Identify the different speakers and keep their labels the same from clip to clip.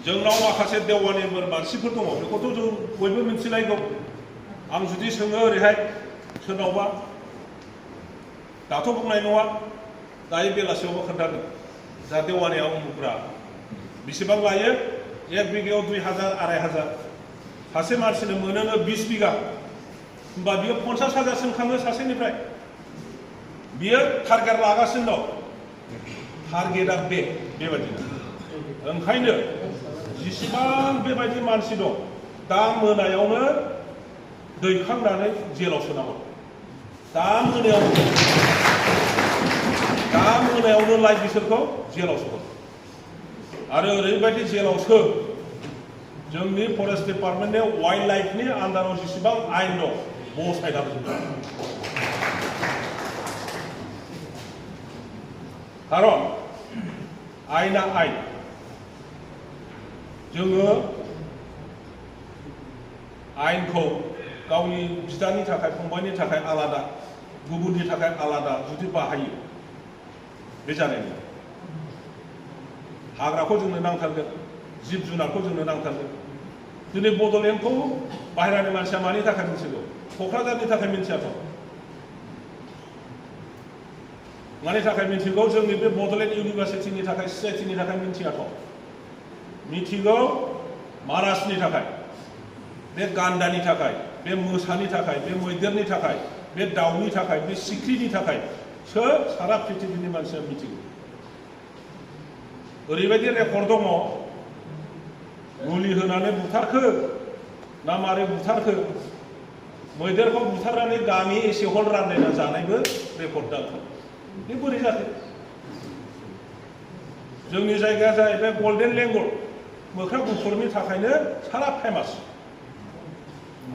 Speaker 1: जोंनाव माखासे देवानिफोर मानसिफोर दङ बेखौथ' जों बयबो मिथिलायगौ आं जुदि सोङो ओरैहाय सोरनावबा दाथ' बुंनाय नङा दायो बेलासियावबो खोन्थागोन जा देवानिया उमुग्रा बेसेबां लायो 1 बिघायाव 2000 2500 सासे मानसिनो मोनोनो 20 बिघा होमबा बियो 50,000 सोंखाङो सासेनिफ्राय बियो टारगेट लागासिनो दं टारगेटआ बेबायदिनो ओंखायनो जेसेबां बेबायदि मानसि दं दा मोनायावनो दैखांनानै जेलाव सोनांगौ दा मोनायावनो लाइ बिसोरखौ जेलाव सोगोन आरो ओरैबायदि जेलाव सो जोंनि फरेस्ट डिपार्टमेन्टनि वाइल्ड लाइफनि आन्दाराव जेसेबां आयेन दं बसायनानै जोबगोन खारन आयेना आयेन जोङो आयेनखौ गावनि बिदानि थाखाय फंबायनि थाखाय आलादा गुबुननि थाखाय आलादा जुदि बाहायो बे जानाय नङा हाग्राखौ जोंनो नांथारगोन जिब जुनारखौ जोंनो नांथारगोन दिनै बड'लेण्डखौ बाहेरानि मानसिया मानि थाखाय मिथिगौ क'क्राझारनि थाखाय मिथियाथ' मानि थाखाय मिथिगौ जोंनि बे बड'लेण्ड इउनिभारसिटिनि थाखाय सिआइटिनि थाखाय मिथियाथ' मिथिगौ मानासनि थाखाय बे गान्दानि थाखाय बे मोसानि थाखाय बे मैदेरनि थाखाय बे दाउनि थाखाय बे सिख्रिनि थाखाय सोर सारा पृथिबीनि मानसिया मिथिगौ ओरैबायदि रेकर्ड दङ मुलि होनानै बुथारखो ना मारै बुथारखो मैदेरखौ बुथारनानै गामि एसे हल रानलायना जानायबो रेकर्ड दं बे बोरै जाखो जोंनि जायगाया जाहैबाय गल्डेन लेंगुर मोख्रा गुफुरनि थाखायनो सारा फेमास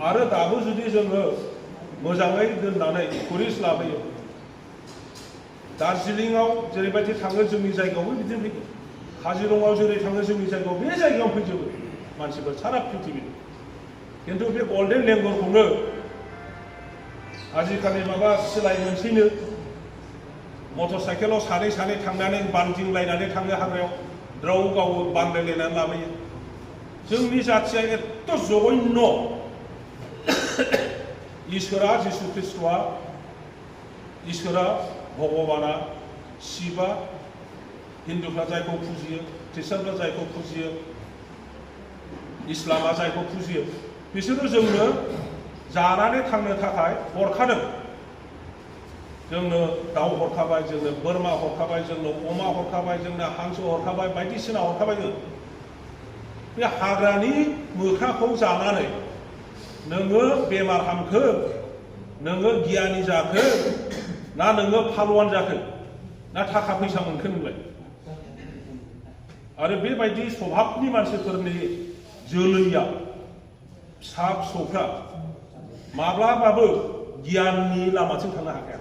Speaker 1: आरो दाबो जुदि जोङो मोजाङै दोननानै टुरिस्ट लाबोयो दार्जिलिंआव जेरैबायदि थाङो जोंनि जायगायावबो बिदिनो फैयो काजिरङायाव जेरै थाङो जोंनि जायगायाव बे जायगायाव फैजोबो मानसिफोर सारा पृथिबीनि खिन्थु बे गल्डेन लेंगुरखौनो आजिखालि माबा सिलाय मोनसैनो मटर साइकेलाव सानै सानै थांनानै बानदिंलायनानै थाङो हाग्रायाव द्राव गाव बानलायलायनानै लाबोयो जोंनि जाथिया एथ' जघन्य इसोरा जिसु ख्रिस्ट'आ इसोरा भगबाना शिबा हिन्दुफ्रा जायखौ फुजियो ख्रिस्टानफ्रा जायखौ फुजियो इस्लामा जायखौ फुजियो बिसोरो जोंनो जानानै थांनो थाखाय हरखादों जोंनो दाउ हरखाबाय जोंनो बोरमा हरखाबाय जोंनो अमा हरखाबाय जोंनो हांसो हरखाबाय बायदिसिना हरखाबाय जों बे हाग्रानि मोख्राखौ जानानै नोङो बेमार हामखो नोङो गियानि जाखो ना नोङो फालवान जाखो ना थाखा फैसा मोनखो नोंलाय आरो बेबायदि स्वभाबनि मानसिफोरनि जोलैया फिसा फिसौफ्रा माब्लाबाबो गियाननि लामाथिं थांनो हाखाया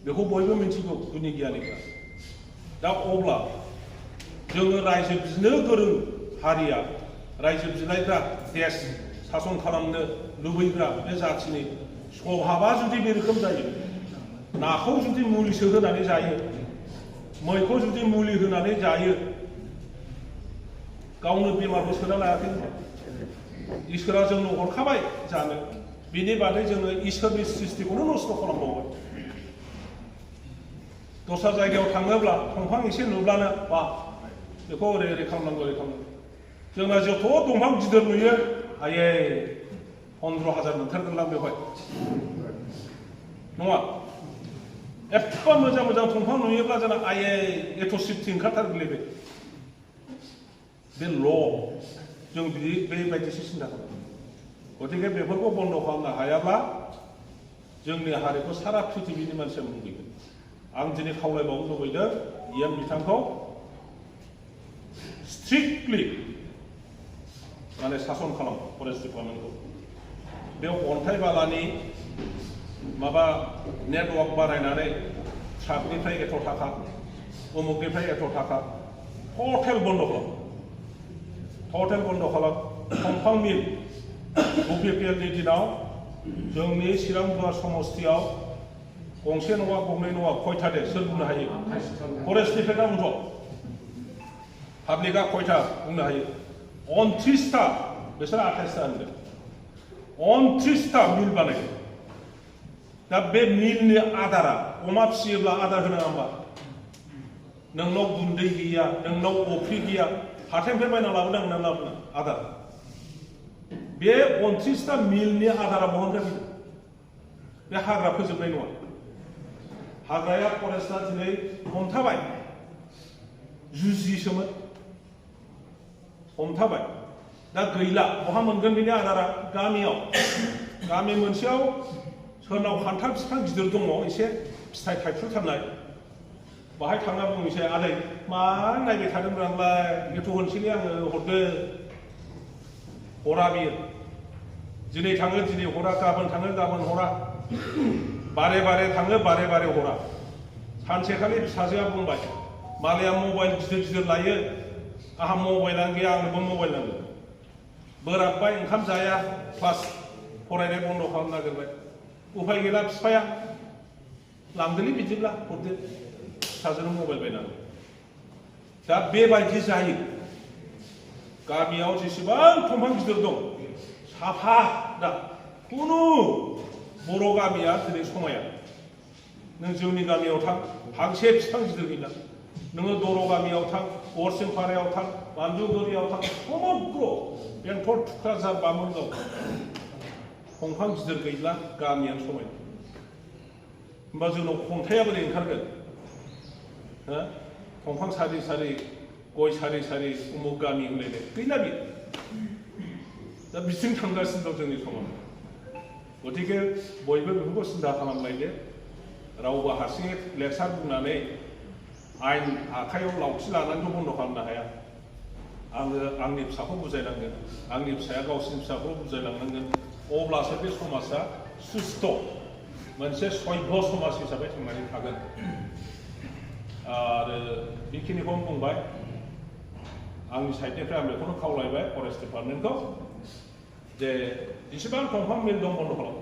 Speaker 1: बेखौ बयबो मिथिगौ गुनि गियानिफ्रा दा अब्ला जोङो रायजो बिनो गोरों हारिया रायजो बिलायग्रा देश सासन खालामनो लुबैग्रा बे जाथिनि स्वभाबा जुदि बे रोखोम जायो नाखौ जुदि मुलिसो होनानै जायो मैखौ जुदि मुलि होनानै जायो गावनो बेमारबो सोना लायाखै इसोरा जोंनो हरखाबाय जानो बिनि बादै जोङो इसोरनि सृष्टिखौनो नस्थ' खालामबावबाय दस्रा जायगायाव थाङोब्ला दंफां एसे नुब्लानो बा बेखौ ओरै ओरै खालामनांगौ ओरै खालामनांगौ जोंना जथ' दंफां गिदिर नुयो आयै 15,000 मोनथारगोनलां बेवहाय नङा एफा मोजां मोजां दंफां नुयोब्ला जोंना आयै एथ' सिफटि ओंखारथारगोलै बे ल' जों बेबायदिसो सिन्था खालामो गतिके बेफोरखौ बन्द' खालामनो हायाब्ला जोंनि हारिखौ सारा पृथिबीनि मानसिया मुगैगोन आं दिनै खावलायबावनो लुबैदों इएम बिथांखौ स्ट्रिक्टलि माने सासन खालाम फरेस्ट डिपार्टमेन्टखौ बे अन्थाइ बालानि माबा नेटवर्क बानायनानै ट्राकनिफ्राय एथ' थाखा उमुकनिफ्राय एथ' थाखा टटेल बन्द' खालाम दंफां मिल UPPLनि दिनाव जोंनि चिरां गुवार समस्तियाव गंसे नङा गंनै नङा खयथा दे सोर बुंनो हायो फरेस्टनिफ्राय दा बुंथ' पाब्लिकआ खयथा बुंनो हायो 29टा बिसोर 28टा होनदों 29टा मिल बानायदों दा बे मिलनि आदारा अमा फिसियोब्ला आदार होनाङा होमबा नोंनाव गुन्दै गैया नोंनाव अफ्रि गैया हाथायनिफ्राय बायना लाबोनांगोन ना लाबोनाङा आदार बे 29टा मिलनि आदारा बहनगोन बे हाग्रा फोजोबनाय नङा हाग्राया फरेस्टआ दिनै हमथाबाय जुजिसोमोन हमथाबाय दा गैला बहा मोनगोन बेनि आदारा गामियाव गामि मोनसेयाव सोरनाव खान्थाल बिफां गिदिर दङ एसे फिथाइ थाइफ्रुथारनाय बाहाय थांना बुंनोसै आदै मा नायबाय थादोंब्रा आंलाय एथ' होनसैलै आङो हरदो हरा बियो दिनै थाङो दिनै हरा गाबोन थाङो गाबोन हरा बारे बारे थाङो बारे बारे हरा सानसेखालि फिसाजोआ बुंबाय मालाया मबाइल गिदिर गिदिर लायो आहा मबाइलानो गैया आंनोबो मबाइल नांगौ बोराबबाय ओंखाम जाया क्लास फरायनाय बन्द खालामनो नागिरबाय उफाय गैला बिफाया लांदोलै बिदिब्ला हरदो फिसाजोनो मबाइल बायनानै दा बेबायदि जायो गामियाव जेसेबां दंफां गिदिर दं साफा दा खुनु बर' गामिया दिनै समाया नों जोंनि गामियाव थां फांसे बिफां गिदिर गैला नोङो दर' गामियाव थां गरसिंपारायाव थां मानजुगुरियाव थां समग्र बेंटल थुक्राझार बामोनगाव दंफां गिदिर गैला गामियानो समायना होमबा जोंनाव खन्थाइया बोरै ओंखारगोन हो दंफां सारि सारि गय सारि सारि उमुक गामि होनलायनाय गैला बियो दा बिथिं थांगासिनो दं जोंनि समाज गतिके बयबो बेफोरखौ सिन्था खालामलायदो रावबो हारसिङै लेक्सार बुंनानै आयेन आखायाव लावथि लानानैथ' बन्द खालामनो हाया आङो आंनि फिसाखौ बुजायनांगोन आंनि फिसाया गावसिनि फिसाखौ बुजायलांनांगोन अब्लासो बे समाजा सुस्थ' मोनसे सभ्य समाज हिसाबै थांनानै थागोन आरो बेखिनिखौ बुंबाय आंनि साइडनिफ्राय आं बेखौनो खावलायबाय फरेस्ट डिपार्टमेन्टखौ जे जेसेबां दंफां मिल दं बन्द खालाम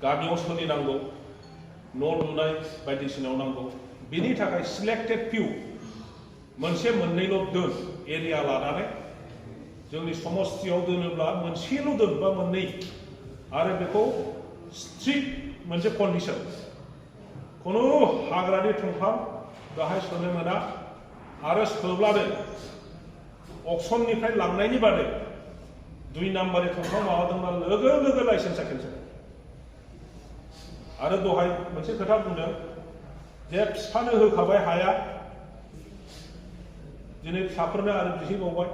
Speaker 1: गामियाव सोलिनांगौ न' लुनाय बायदिसिनायाव नांगौ बिनि थाखाय सिलेक्टेड फिउ मोनसे मोननैल' दोन एरिया लानानै जोंनि समस्थियाव दोनोब्ला मोनसेल' दोन बा मोननै आरो बेखौ स्ट्रिक्ट मोनसे कन्डिशन खुनु हाग्रानि दंफां गाहाय सोनो मोना आरो सोब्लानो अक्सननिफ्राय लांनायनि बादै 2 नाम्बारनि दंफां माबादोंबा लोगो लोगो लाइसेन्सआ केन्सेल आरो दहाय मोनसे खोथा बुंदों जे फिफानो होखाबाय हाया दिनै फिसाफोरनो आरो बिहैबावबाय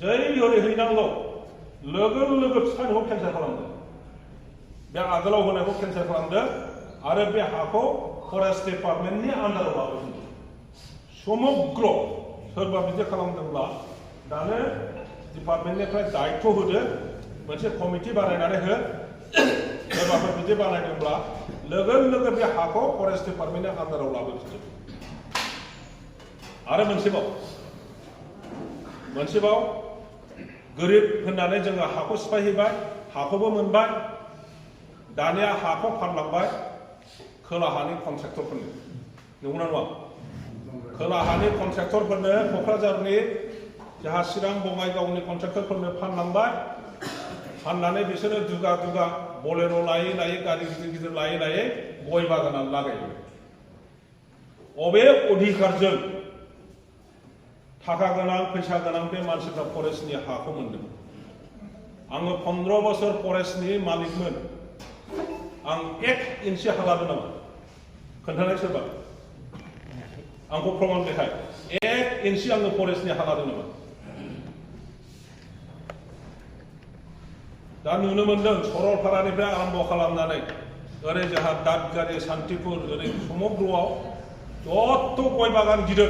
Speaker 1: जै ओरै हैनांगौ लोगो लोगो फिफानिखौ केन्सेल खालामदों बे आगोलाव होनायखौ केन्सेल खालामदों आरो बे हाखौ फरेस्ट डिपार्टमेन्टनि आन्दाराव लाबोफिनदों समग्र सोरबा बिदि खालामदोंब्ला दानो डिपार्टमेन्टनिफ्राय दायित्व होदो मोनसे कमिटि बानायनानै हो सोरबाफोर बिदि बानायदोंब्ला लोगो लोगो बे हाखौ फरेस्ट डिपार्टमेन्टनि आन्दाराव लाबोफिनदों आरो मोनसेबाव गोरिब होननानै जोङो हाखौ सिफायहैबाय हाखौबो मोनबाय दानिया हाखौ फानलांबाय खोलाहानि कन्ट्रेक्टरफोरनो नंगौना नङा खोलाहानि कन्ट्रेक्टरफोरनो क'क्राझारनि जाहा चिरां बङाइगावनि कन्ट्रेक्टरफोरनो फानलांबाय फाननानै बिसोरो दुगा दुगा बलेर' लायै लायै गारि गिदिर गिदिर लायै लायै गय बागानाव लागायो अबे अधिकारजों थाखा गोनां फैसा गोनां बे मानसिफ्रा फरेस्टनि हाखौ मोनदों आङो 15 बोसोर फरेस्टनि मालिकमोन आं 1 इन्सि हा लादों नामा खोन्थानाय सोरबा आंखौ प्रमाण देखाय 1 इन्सि आङो फरेस्टनि हा लादों नामा दा नुनो मोनदों सरलपारानिफ्राय आरम्भ खालामनानै ओरै जोंहा दादगारि सान्तिपुर ओरै समग्रआव जत्थ' गय बागान गिदिर